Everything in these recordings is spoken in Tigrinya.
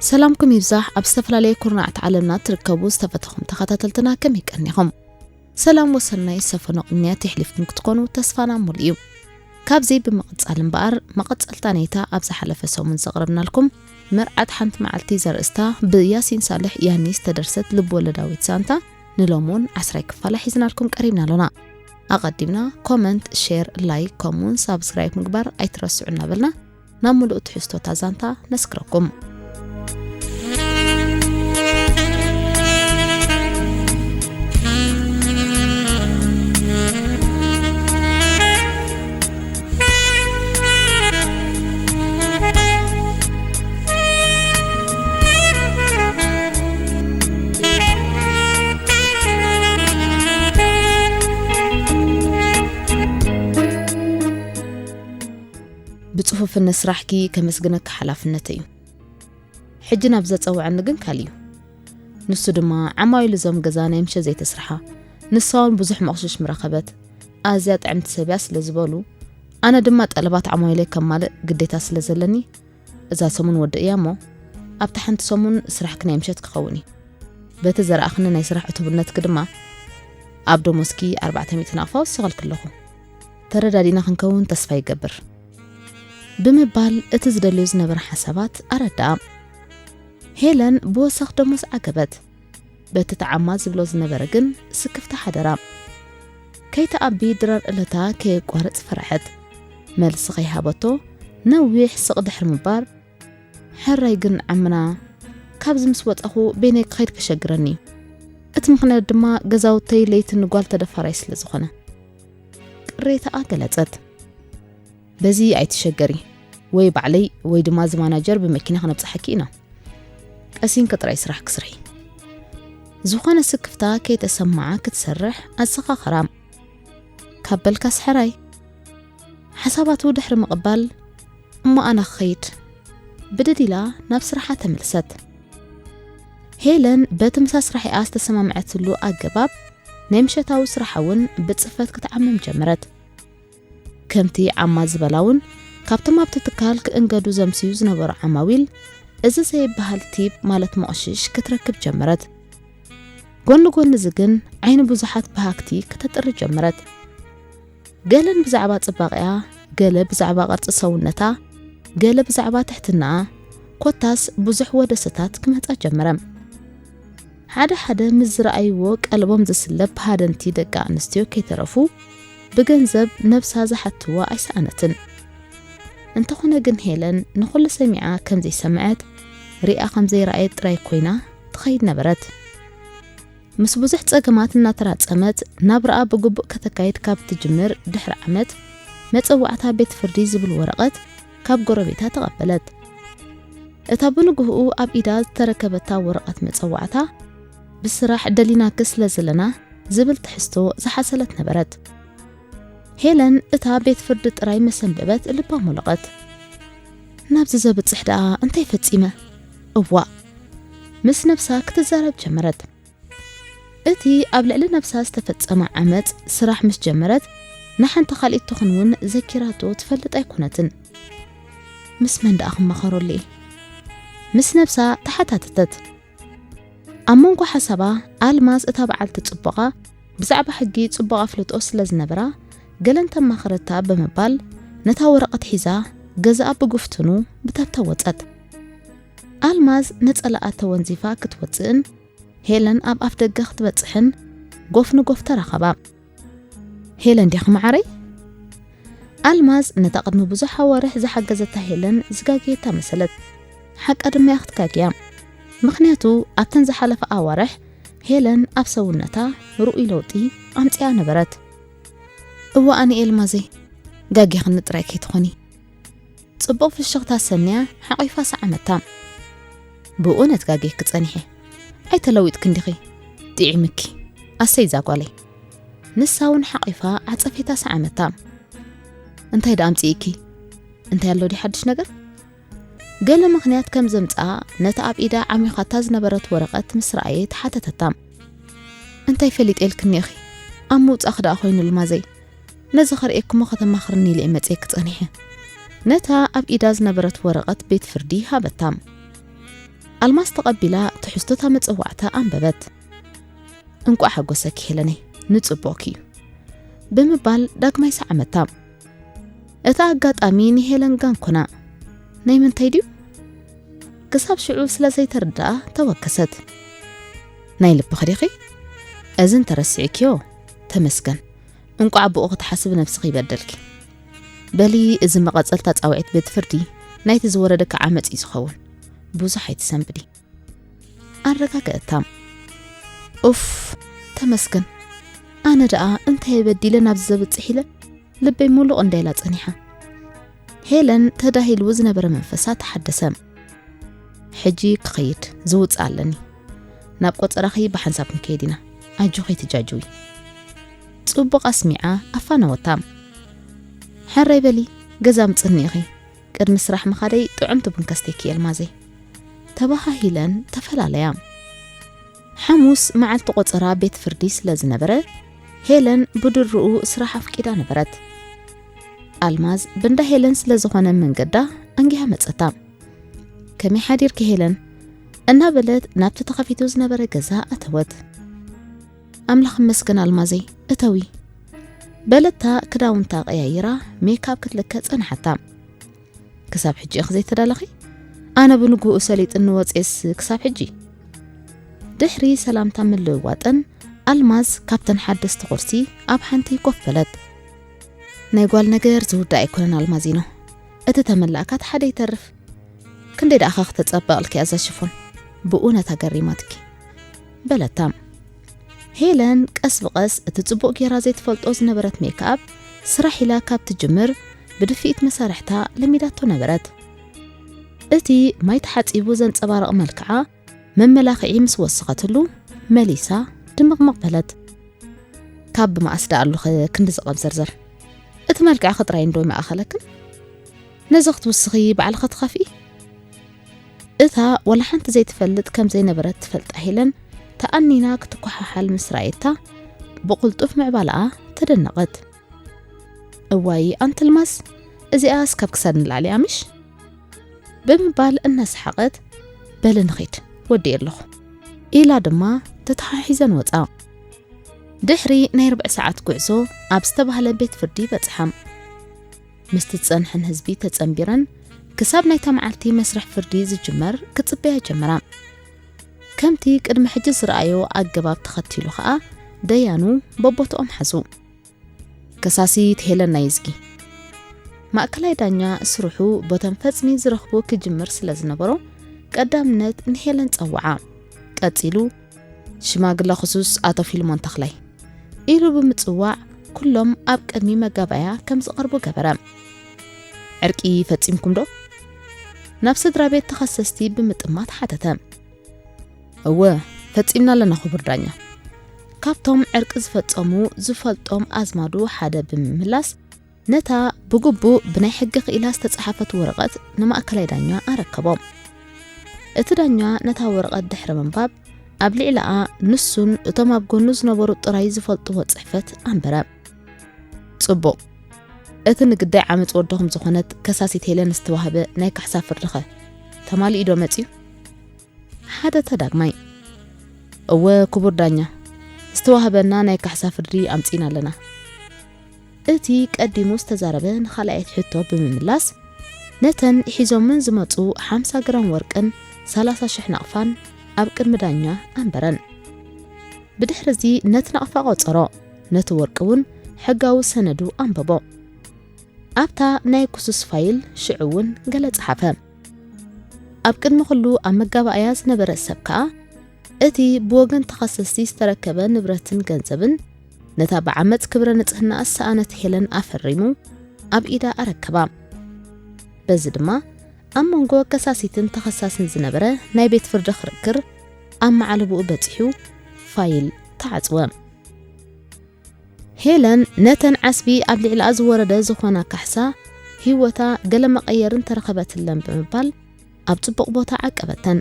ሰላምኩም ይብዛሕ። ኣብ ዝተፈላለየ ኩርናዓት ዓለምና ትርከቡ ዝተፈተኹም ተኸታተልትና ከመይ ቀኒኹም? ሰላም ወሰናይ ሰፈኖ ቅንያት የሕሊፍኩም ክትኮኑ ተስፋና ሙሉ እዩ። ካብዚ ብምቕጻል እምበኣር፣ መቐጸልታ ናይታ ኣብ ዝሓለፈ ሰሙን ዘቕረብናልኩም መርዓት ሓንቲ መዓልቲ ዘርእስታ ብያሲን ሳልሕ ያኒ ዝተደርሰት ልብ-ወለዳዊት ዛንታ ንሎሚ እውን ዓስራይ ክፋላ ሒዝናልኩም ቀሪብና ኣሎና። ኣቐዲምና ኮመንት፣ ሼር፣ ላይክ፣ ከምኡውን ሳብስክራይብ ምግባር ኣይትረስዑ እናበልና፣ ናብ ምሉእ ትሕዝቶታ ዛንታ ነስክረኩም። ብጽፉፍነት ስራሕኪ ከመስግነኪ ሓላፍነተይ እዩ። ሕጂ ናብ ዘጸውዐኒ ግን ካልእ እዩ። ንሱ ድማ ዓማዊል እዞም ገዛ ናይ ምሸት ዘይተስርሓ፣ ንሳ እውን ብዙሕ መቕሽሽ ምረኸበት፣ ኣዝያ ጥዕምቲ ሰብ እያ ስለ ዝበሉ፣ ኣነ ድማ ጠለባት ዓማዊለይ ከማልእ ግዴታ ስለ ዘለኒ፣ እዛ ሰሙን ወዲ እያ እሞ፣ ኣብታ ሓንቲ ሰሙን ስራሕኪ ናይ ምሸት ክኸውን እዩ። በቲ ዘርኣኽኒ ናይ ስራሕ ዕቱብነትኪ ድማ፣ ኣብ ደሞዝኪ ኣርባዕተ ሚእቲ ናቕፋ ወሲኸልኪ ኣለኹ። ተረዳዲና ክንከውን ተስፋ ይገብር። ብምባል እቲ ዝደልዮ ዝነበረ ሓሳባት ኣረድኣ። ሄለን ብወሰኽ ደሞዝ ዓገበት። በቲ ተዓማ ዝብሎ ዝነበረ ግን ስክፍታ ሓደራ። ከይትኣቢ ድራር እለታ ከየቋርጽ ፈርሐት። መልሲ ከይሃበቶ ነዊሕ ስቕ ድሕሪ ምባር፣ ሕራይ ግን ዓምና፣ ካብዚ ምስ ወጻኹ በይነይ ክኸይድ ከሸግረኒ እዩ። እቲ ምኽንያት ድማ ገዛውተይ ለይቲ ንጓል ተደፋራይ ስለ ዝኾነ። ቅሬታኣ ገለጸት። በዚ ኣይትሸገሪ፣ ወይ ባዕለይ ወይ ድማ እዚ ማናጀር ብመኪና ክነብጽሓኪ ኢና። ቀሲንኪ ጥራይ ስራሕኪ ስርሒ። ዝኾነ ስክፍታ ከይተሰምዓ ክትሰርሕ ኣዘኻኸራ። ካብ በልካስ ሕራይ። ሓሳባቱ ድሕሪ ምቕባል፣ እሞ ኣነ ክኸይድ፣ ብድድ ኢላ ናብ ስራሓ ተመልሰት። ሄለን በቲ ምሳ ስራሒኣ ዝተሰማምዐትሉ ኣገባብ ናይ ምሸታዊ ስራሓ እውን ብጽፈት ክትዓምም ጀመረት። ከምቲ ዓማ ዝበላ እውን ካብቶም ኣብቲ ትካል ክእንገዱ ዘምስዩ ዝነበሩ ዓማዊል እዚ ዘይበሃል ቲፕ ማለት መቕሽሽ ክትረክብ ጀመረት። ጎኒ ጎኒ እዚ ግን ዓይኒ ብዙሓት በሃግቲ ከተጥሪ ጀመረት። ገለን ብዛዕባ ጽባቐኣ፣ ገለ ብዛዕባ ቅርጺ ሰውነታ፣ ገለ ብዛዕባ ትሕትናኣ፣ ኮታስ ብዙሕ ወደሰታት ክመጻ ጀመረ። ሓደ ሓደ ምስ ዝረኣይዎ ቀልቦም ዝስለብ ሃደንቲ ደቂ ኣንስትዮ ከይተረፉ ብገንዘብ ነብሳ ዝሓትዋ ኣይሰኣነትን። እንተኾነ ግን ሄለን ንኹሉ ሰሚዓ ከም ዘይሰምዐት፣ ሪኣ ከም ዘይረኣየት ጥራይ ኮይና ትኸይድ ነበረት። ምስ ብዙሕ ጸገማት እናተራጸመት ናብራኣ ብግቡእ ከተካይድ ካብ ትጅምር ድሕሪ ዓመት መጸዋዕታ ቤት ፍርዲ ዝብል ወረቐት ካብ ጎረቤታ ተቐበለት። እታ ብንግህኡ ኣብ ኢዳ ዝተረከበታ ወረቐት መጸዋዕታ ብስራሕ ደሊናኪ ስለ ዘለና ዝብል ትሕዝቶ ዝሓዘለት ነበረት። ሄለን እታ ቤት ፍርዲ ጥራይ መሰንበበት ልባ ሞለቐት። ናብዚ ዘብጽሕ ደኣ እንታይ ፈጺመ? እዋእ! ምስ ነብሳ ክትዛረብ ጀመረት። እቲ ኣብ ልዕሊ ነብሳ ዝተፈጸመ ዓመጽ ስራሕ ምስ ጀመረት፣ ንሓንቲ ካልኢት ትኹን እውን ዘኪራቶ ትፈልጥ ኣይኮነትን። ምስ መን ደኣ ክመኸረሉ እየ? ምስ ነብሳ ተሓታተተት። ኣብ መንጎ ሓሳባ፣ ኣልማዝ እታ በዓልቲ ጽቡቓ ብዛዕባ ሕጊ ጽቡቕ ኣፍልጦ ስለ ዝነበራ፣ ገለ እንተማኸረታ ብምባል፣ ነታ ወረቐት ሒዛ ገዛኣ ብጉፍትኑ ብተብተብ ወጸት። ኣልማዝ ነጸላኣ ተወንዚፋ ክትወጽእን ሄለን ኣብ ኣፍ ደገ ክትበጽሕን ጎፍ ንጎፍ ተራኸባ። "ሄለን ዲኺ መዓረይ?" ኣልማዝ ነታ ቅድሚ ብዙሕ ኣዋርሕ ዝሓገዘታ ሄለን ዝጋገየታ መሰለት። ሓቃ ድማ እያ ክትጋግያ። ምኽንያቱ ኣብተን ዝሓለፋ ኣዋርሕ ሄለን ኣብ ሰውነታ ርኡይ ለውጢ ኣምጺኣ ነበረት። "እዋእ ኣነ ኤልማዘይ፣ ጋጊኽኒ ጥራይ ከይትኾኒ?" ጽቡቕ ፍሽኽታ ሰንያ ሓቒፋ ሰዓመታ። "ብእውነት ጋጌኪ ጸኒሐ። ኣይተለዊጥክን ዲኺ? ጥዒምኪ። ኣሰይ እዛ ጓለይ።" ንሳ እውን ሓቒፋ ዓጸፌታ ሰዓመታ። "እንታይ ደኣ ኣምጺእኪ? እንታይ ኣሎ ድዩ ሓድሽ ነገር?" ገለ ምኽንያት ከም ዘምጽኣ ነታ ኣብ ኢዳ ዓሚዃታ ዝነበረት ወረቐት ምስ ረኣየት ሓተተታ። "እንታይ ፈሊጠ ኢልክኒ ኢኺ? ኣብ ምውጻእኪ ደኣ ኮይኑ ልማዘይ። ነዚ ከርእየኪ እሞ ከተማኽርኒ ኢለ እየ መጺኤኪ ጸኒሐ።" ነታ ኣብ ኢዳ ዝነበረት ወረቐት ቤት ፍርዲ ሃበታ። ኣልማዝ ተቐቢላ ትሕዝቶታ መጸዋዕታ ኣንበበት። "እንቋዕ ሓጎሰኪ ሄለነይ፣ ንጽቡቕኪ እዩ" ብምባል ዳግማይ ሰዓመታ። እቲ ኣጋጣሚ ንሄለን ጋንኮና። "ናይ ምንታይ ድዩ?" ክሳብ ሽዑ ስለ ዘይተረድኣ ተወከሰት። "ናይ ልብኺ ዲኺ? እዚ እንተረሲዕክዮ፣ ተመስገን። እንቋዕ ብኡ ክትሓስብ ነብስኺ ይበደልኪ። በሊ፣ እዚ መቐጸልታ ጻውዒት ቤት ፍርዲ ናይቲ ዝወረደኪ ዓመጽ እዩ ዝኸውን። ብዙሕ ኣይትሰንብዲ" ኣረጋገእታ። "ኡፍ፣ ተመስገን። ኣነ ደኣ እንታይ በዲለ ናብዚ ዘብጽሕ ኢለ ልበይ ሙሉቕ እንዳይላ ጸኒሓ?" ሄለን ተዳሂሉ ዝነበረ መንፈሳ ተሓደሰ። "ሕጂ ክኸይድ፣ ዝውጽእ ኣለኒ። ናብ ቆጸራኺ ብሓንሳብ ክንከይድ ኢና። ኣጆኺ ትጃጅዊ" ጽቡቕ ኣስሚዓ ኣፋነወታ። "ሕራይ በሊ፣ ገዛ ምጽኒ ኢኺ። ቅድሚ ስራሕ ምኻደይ ጥዑምቲ ቡን ከስተኪ ኣልማዘይ" ተባሃሂለን ተፈላለያ። ሓሙስ መዓልቲ ቆጸራ ቤት ፍርዲ ስለ ዝነበረ፣ ሄለን ብድርኡ ስራሕ ኣፍቂዳ ነበረት። ኣልማዝ ብንዳ ሄለን ስለ ዝኾነ መንገዳ ኣንጊሃ መጸታ። "ከመይ ሓዲርኪ ሄለን?" እናበለት ናብቲ ተኸፊቱ ዝነበረ ገዛ ኣተወት። "ኣምላኽ ይመስገን ኣልማዘይ፣ እተዊ" በለታ ክዳውንታ ቀያይራ ሜክኣፕ ክትልከ ጸንሓታ። "ክሳብ ሕጂ ኢኺ ዘይተዳለኺ? ኣነ ብንግሆኡ ሰሊጥኒ ወፅኤስ ክሳብ ሕጂ?" ድሕሪ ሰላምታ ምልውዋጠን ኣልማዝ ካብተን ሓደስቲ ቁርሲ ኣብ ሓንቲ ኮፍ በለት። "ናይ ጓል ነገር ዝውዳእ ኣይኮነን ኣልማዚኖ፣ እቲ ተመላእካ እቲ ሓደ ይተርፍ። ክንደይ ደኣ ኸ ክተጸብቕልኪ እያ እዛ ሽፎን? ብእውነት ኣገሪማትኪ" በለታ። ሄለን ቀስ ብቐስ እቲ ጽቡቕ ጌራ ዘይትፈልጦ ዝነበረት ሜክኣፕ ስራሕ ኢላ ካብ ትጅምር ብድፍኢት መሳርሕታ ለሚዳቶ ነበረት። እቲ ማይ ተሓጺቡ ዘንጸባርቕ መልክዓ መመላኽዒ ምስ ወሰኸትሉ መሊሳ ድምቕምቕ በለት። "ካብ ብመኣስ ደኣ ኣሉኸ ክንዲ ዝቐብ ዘርዘር? እቲ መልክዕኺ ጥራይ እንዶ ይመኣኸለክን? ነዚ ክትውስኺ ባዕልኺ ትኸፍኢ?" እታ ወላ ሓንቲ ዘይትፈልጥ ከም ዘይነበረት ትፈልጣ ሄለን ተኣኒና ክትኮሓሓል ምስ ረኣየታ ብቕልጡፍ ምዕባለኣ ተደነቐት። "እዋይ ኣንቲ ኣልማዝ፣ እዚኣስ ካብ ክሳድ ንላዕሊ እያ ምሽ?" ብምባል እናሰሓቐት፣ "በሊ ንኺድ፣ ወዲኤ ኣለኹ" ኢላ ድማ ተተሓሒዘን ወጻ። ድሕሪ ናይ ርብዒ ሰዓት ጉዕዞ ኣብ ዝተባህለ ቤት ፍርዲ በጽሓ። ምስቲ ዝጸንሐን ህዝቢ ተጸንቢረን ክሳብ ናይታ መዓልቲ መስርሕ ፍርዲ ዝጅመር ክጽበያ ጀመራ። ከምቲ ቅድሚ ሕጂ ዝረኣዮ ኣገባብ ተኸቲሉ ኸኣ ደያኑ በቦትኦም ሓዙ። ከሳሲት ሄለን ናይዝጊ። ማእከላይ ዳኛ ስርሑ ቦተን ፈጽሚ ዝረኽቦ ክጅምር ስለ ዝነበሮ ቀዳምነት ንሄለን ጸውዓ። ቀጺሉ ሽማግለ ክሱስ ኣቶ ፊልሞን ተኽላይ ኢሉ ብምጽዋዕ ኩሎም ኣብ ቅድሚ መጋባእያ ከም ዝቐርቡ ገበረ። ዕርቂ ፈጺምኩም ዶ? ናብ ስድራ ቤት ተኸሰስቲ ብምጥማት ሓተተ። እወ፣ ፈጺምና ኣለና ክቡር ዳኛ። ካብቶም ዕርቂ ዝፈጸሙ ዝፈልጦም ኣዝማዱ ሓደ ብምምላስ ነታ ብግቡእ ብናይ ሕጊ ክኢላ ዝተጻሕፈት ወረቐት ንማእከላይ ዳኛ ኣረከቦ። እቲ ዳኛ ነታ ወረቐት ድሕሪ ምንባብ ኣብ ልዕሊኣ ንሱን እቶም ኣብ ጎኑ ዝነበሩ ጥራይ ዝፈልጥዎ ጽሕፈት ኣንበረ። ጽቡቕ። እቲ ንግዳይ ዓመጽ ወዶኹም ዝኾነት ከሳሲት ሄለን ዝተዋህበ ናይ ካሕሳ ፍርድኸ ተማሊኡ ዶ መጺኡ? ሓደ ተዳግማይ። እወ ክቡር ዳኛ፣ ዝተዋህበና ናይ ካሕሳ ፍርዲ ኣምጺና ኣለና። እቲ ቀዲሙ ዝተዛረበ ንኻልኣየት ሕቶ ብምምላስ ነተን ሒዞምን ዝመጹ ሓምሳ ግራም ወርቅን ሰላሳ ሽሕ ናቕፋን ኣብ ቅድሚ ዳኛ ኣንበረን። ብድሕርዚ ነቲ ናቕፋ ቆጸሮ፣ ነቲ ወርቂ እውን ሕጋዊ ሰነዱ ኣንበቦ። ኣብታ ናይ ክሱስ ፋይል ሽዑ እውን ገለ ጸሓፈ። ኣብ ቅድሚ ኩሉ ኣብ መጋባእያ ዝነበረ ሰብ ከኣ እቲ ብወገን ተኸሰስቲ ዝተረከበ ንብረትን ገንዘብን ነታ ብዓመጽ ክብረ ንጽህና ዝሰኣነት ሄለን ኣፈሪሙ ኣብ ኢዳ ኣረከባ። በዚ ድማ ኣብ መንጎ ከሳሲትን ተኸሳስን ዝነበረ ናይ ቤት ፍርዲ ክርክር ኣብ መዓልቦኡ በጺሑ ፋይል ተዓጽወ። ሄለን ነተን ዓስቢ ኣብ ልዕሊኣ ዝወረደ ዝኾና ካሕሳ ህይወታ ገለ መቐየርን ተረኸበትለን ብምባል ኣብ ጽቡቕ ቦታ ዓቀበተን።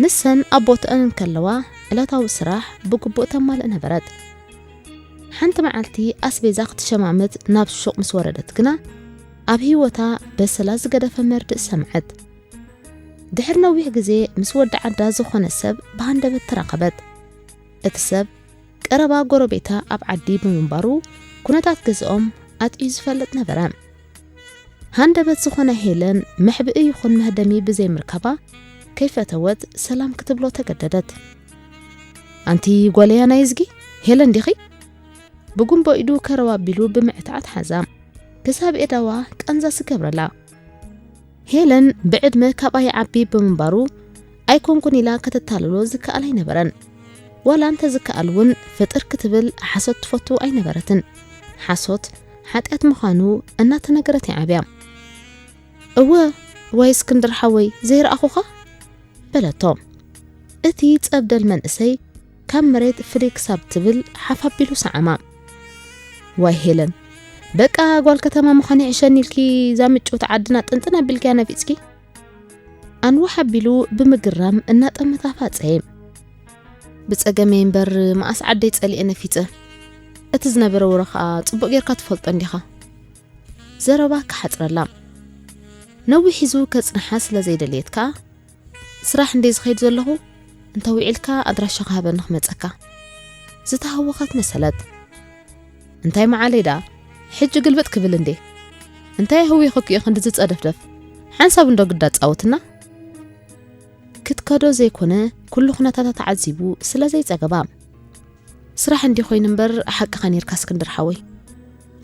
ንሰን ኣብ ቦትአን እንከለዋ ዕለታዊ ስራሕ ብግቡእ ተማልእ ነበረት። ሓንቲ መዓልቲ ኣስቤዛ ክትሸማምት ናብ ሹቕ ምስ ወረደት ግና ኣብ ህይወታ በሰላ ዝገደፈ መርድእ ሰምዐት። ድሕሪ ነዊሕ ግዜ ምስ ወዲ ዓዳ ዝኾነ ሰብ ብሃንደበት ተራኸበት። እቲ ሰብ ቀረባ ጎረቤታ ኣብ ዓዲ ብምንባሩ ኩነታት ገዝኦም ኣጥዩ ዝፈልጥ ነበረ። ሃንደበት ዝኾነ ሄለን መሕብኢ ይኹን መህደሚ ብዘይምርካባ ከይፈተወት ሰላም ክትብሎ ተገደደት። ኣንቲ ጓለያ ናይ እዝጊ፣ ሄለን ዲኺ? ብጉንቦ ኢዱ ከረው ኣቢሉ ብምዕታዕ ሓዛ። ክሳብ ኤዳዋ ቃንዛ ስገብረላ። ሄለን ብዕድመ ካብኣ ይዓቢ ብምንባሩ ኣይኮንኩን ኢላ ከተታልሎ ዝከኣል ኣይነበረን። ዋላ እንተ ዝከኣል እውን ፍጥር ክትብል ሓሶት ትፈቱ ኣይነበረትን። ሓሶት ሓጢኣት ምዃኑ እናተነገረት ይዓብያ። እወ፣ ዋይ እስክንድር ሓወይ ዘይረኣኹኻ? በለቶ። እቲ ጸብደል መንእሰይ ካብ መሬት ፍልይ ክሳብ ትብል ሓፍ ኣቢሉ ሰዓማ። ዋይ ሄለን፣ በቃ ጓል ከተማ ምዃን ይዕሸኒ ኢልኪ እዛ ምጭውቲ ዓድና ጥንጥን ኣቢልኪያ ነፊጽኪ። ኣንዋሕ ኣቢሉ ብምግራም እናጠመታ ፋጸየ። ብጸገመይ እምበር መኣስ ዓደይ ጸሊኤ ነፊጸ። እቲ ዝነበረ ወረ ኸኣ ጽቡቕ ጌርካ ትፈልጦ እንዲኻ። ዘረባ ክሓጽረላ። ነዊሕ ሒዙ ከጽንሓ ስለ ዘይደልየት ከኣ ስራሕ እንደ ዝኸይድ ዘለኹ እንተ ውዒልካ ኣድራሻ ክሃበኒ ክመጸካ። ዝተሃወኸት መሰለት። እንታይ መዓለይ ደኣ? ሕጂ ግልብጥ ክብል እንዴ? እንታይ ኣህዊኹኪ እዩ ክንድዚ ጸደፍደፍ? ሓንሳብ እንዶ ግዳ ጻወትና? ክትከዶ ዘይኮነ ኩሉ ኩነታታ ተዓዚቡ ስለ ዘይጸገባ። ስራሕ እንዲ ኮይኑ እምበር ሓቅኻ ኔርካ እስክንድር ሓወይ።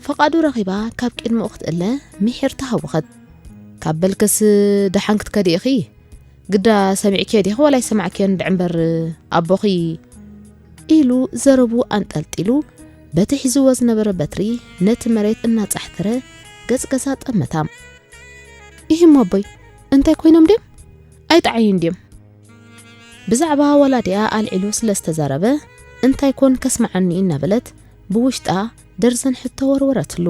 ፈቓዱ ረኺባ ካብ ቅድሚኡ ክትእለ ምሒር ተሃወኸት። ካብ በልክስ ደሓን ክትከዲ ኢኺ? ግዳ ሰሚዕክዮ ዲኺ ዋላ ኣይሰማዕክዮን ድዕ እምበር ኣቦኺ ኢሉ ዘረቡ ኣንጠልጢሉ በቲ ሒዝዎ ዝነበረ በትሪ ነቲ መሬት እናጻሕተረ ገጽገጻ ጠመታ። ኢሂም ኣቦይ፣ እንታይ ኮይኖም ድዮም? ኣይጠዓዩን ድዮም? ብዛዕባ ወላዲኣ ኣልዒሉ ስለ ዝተዛረበ እንታይ ኮን ከስምዓኒ እናበለት ብውሽጣ ደርዘን ሕቶ ወርወረትሉ።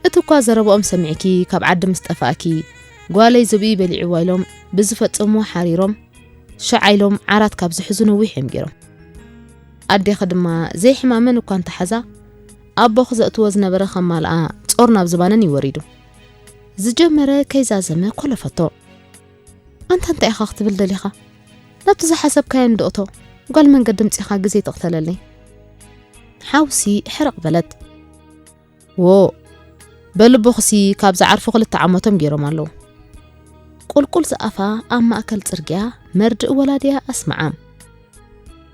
እቲ እኳ ዘረብኦም ሰሚዕኪ ካብ ዓዲ ምስ ጠፋእኪ ጓለይ ዝብኢ በሊዕዋ ኢሎም ብዝፈጸምዎ ሓሪሮም ሸዓ ኢሎም ዓራት ካብ ዝሕዙ ነዊሕ እዮም ገይሮም። ኣዴኺ ድማ ዘይሕማመን እኳ እንተሓዛ ኣቦኺ ዘእትዎ ዝነበረ ከማልኣ ጾር ናብ ዝባነን እዩ ወሪዱ። ዝጀመረ ከይዛዘመ ኮለፈቶ። ኣንታ እንታይ ኢኻ ክትብል ደሊኻ? ናብቲ ዝሓሰብካዮ እንዶ እቶ ጓል መንገዲ ምጺኻ ግዜ ትቕተለለይ። ሓውሲ ሕርቕ በለት። ዎ በልቦኽሲ ካብ ዝዓርፉ ክልተ ዓመቶም ገይሮም ኣለዉ። ቁልቁል ዝኣፋ ኣብ ማእከል ጽርግያ መርድእ ወላዲያ ኣስምዓ።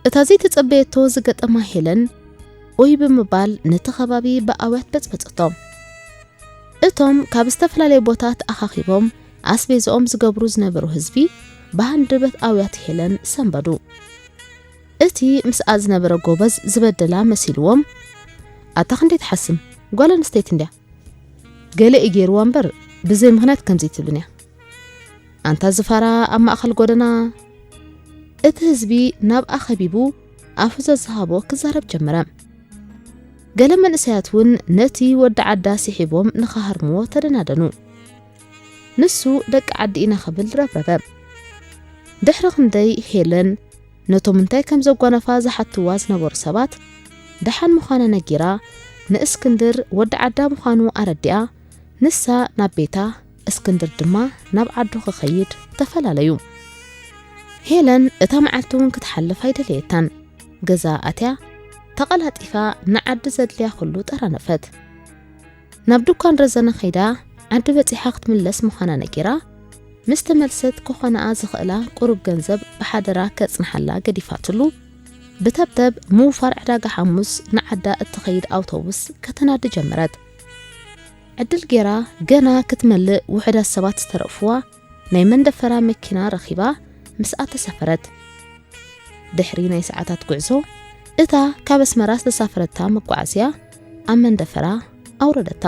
እታ ዘይተጸበየቶ ዝገጠማ ሄለን ኦይ ብምባል ነቲ ከባቢ ብኣውያት በጽበጸቶ። እቶም ካብ ዝተፈላለየ ቦታ ተኣኻኺቦም ኣስቤዝኦም ዝገብሩ ዝነበሩ ህዝቢ ብሃንደበት ኣውያት ሄለን ሰንበዱ። እቲ ምስኣ ዝነበረ ጎበዝ ዝበደላ መሲልዎም፣ ኣታ ክንደይ ትሓስም ጓል ኣንስተይቲ እንድያ። ገለ እዩ ገይርዋ እምበር ብዘይ ምኽንያት ከምዚ ትብልን እያ። ኣንታ ዝፋራ ኣብ ማእከል ጎደና። እቲ ህዝቢ ናብኣ ከቢቡ ኣፉ ዘዝሃቦ ክዛረብ ጀመረ። ገለ መንእሰያት እውን ነቲ ወዲ ዓዳ ስሒቦም ንኸሃርምዎ ተደናደኑ። ንሱ ደቂ ዓዲ ኢና ክብል ረብረበ። ድሕሪ ክንደይ ሄለን ነቶም እንታይ ከም ዘጓነፋ ዝሓትዋ ዝነበሩ ሰባት ደሓን ምዃና ነጊራ ንእስክንድር ወዲ ዓዳ ምዃኑ ኣረዲኣ ንሳ ናብ ቤታ እስክንድር ድማ ናብ ዓዱ ክኸይድ ተፈላለዩ። ሄለን እታ መዓልቲ እውን ክትሓልፍ ኣይደለየታን። ገዛ ኣትያ ተቐላጢፋ ንዓዲ ዘድልያ ኩሉ ጠራነፈት። ናብ ድኳን ረዘነ ከይዳ ዓዲ በጺሓ ክትምለስ ምዃና ነጊራ ምስ ተመልሰት ክኾናኣ ዝኽእላ ቁሩብ ገንዘብ ብሓደራ ከጽንሓላ ገዲፋትሉ ብተብተብ ምውፋር ዕዳጋ ሓሙስ ንዓዳ እትኸይድ ኣውቶቡስ ከተናዲ ጀመረት። ዕድል ጌራ ገና ክትመልእ ውሑዳት ሰባት ዝተረፉዋ ናይ መንደፈራ መኪና ረኺባ ምስኣ ተሳፈረት። ድሕሪ ናይ ሰዓታት ጉዕዞ እታ ካብ ኣስመራ ዝተሳፈረታ መጓዓዝያ ኣብ መንደፈራ ኣውረደታ።